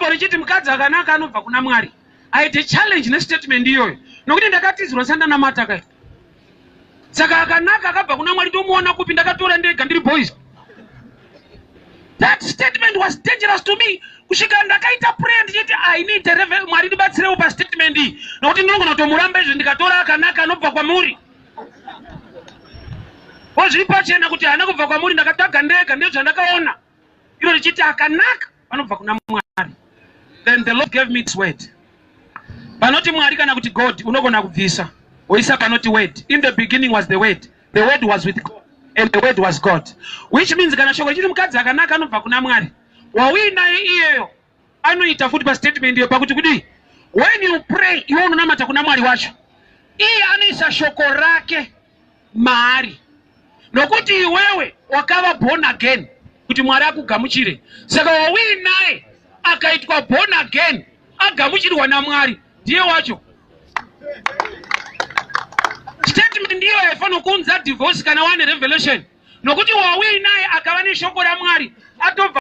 Shoko richiti mukadzi akanaka anobva kuna Mwari. I had a challenge nestatement iyoyo nokuti ndakatizirwa sandanamata kai. Saka akanaka akabva kuna Mwari ndomuona kupi? Ndakatora ndega ndiri boys. That statement was dangerous to me kusvika ndakaita prayer ndichiti I need a revel, Mwari ndibatsirewo pastatement iyi nokuti ndinogona kutomuramba izvi ndikatora akanaka anobva kwamuri. Zviri pachena kuti haana kubva kwamuri, ndakatsvaga ndega ndezvandakaona. Iro richiti akanaka vanobva kuna Mwari. Then the Lord gave me this word. Panoti Mwari kana kuti God unogona kubvisa woisa panoti word. In the beginning was the word. The word was with God and the word was God. Which means kana shoko richiti mukadzi akanaka anobva kuna Mwari, wauinaye iyeyo anoita futi pastatement iyo pakuti kudii? When you pray, iwe unonamata kuna Mwari wacho, iye anoisa shoko rake maari, nokuti iwewe wakava born again kuti Mwari akugamuchire. Saka wauinaye akaitwa born again, agamuchirwa naMwari, ndiye wacho. Statement iyo haifanira kuunza divorce kana wane revelation, nokuti wauinaye akava neshoko raMwari atobva.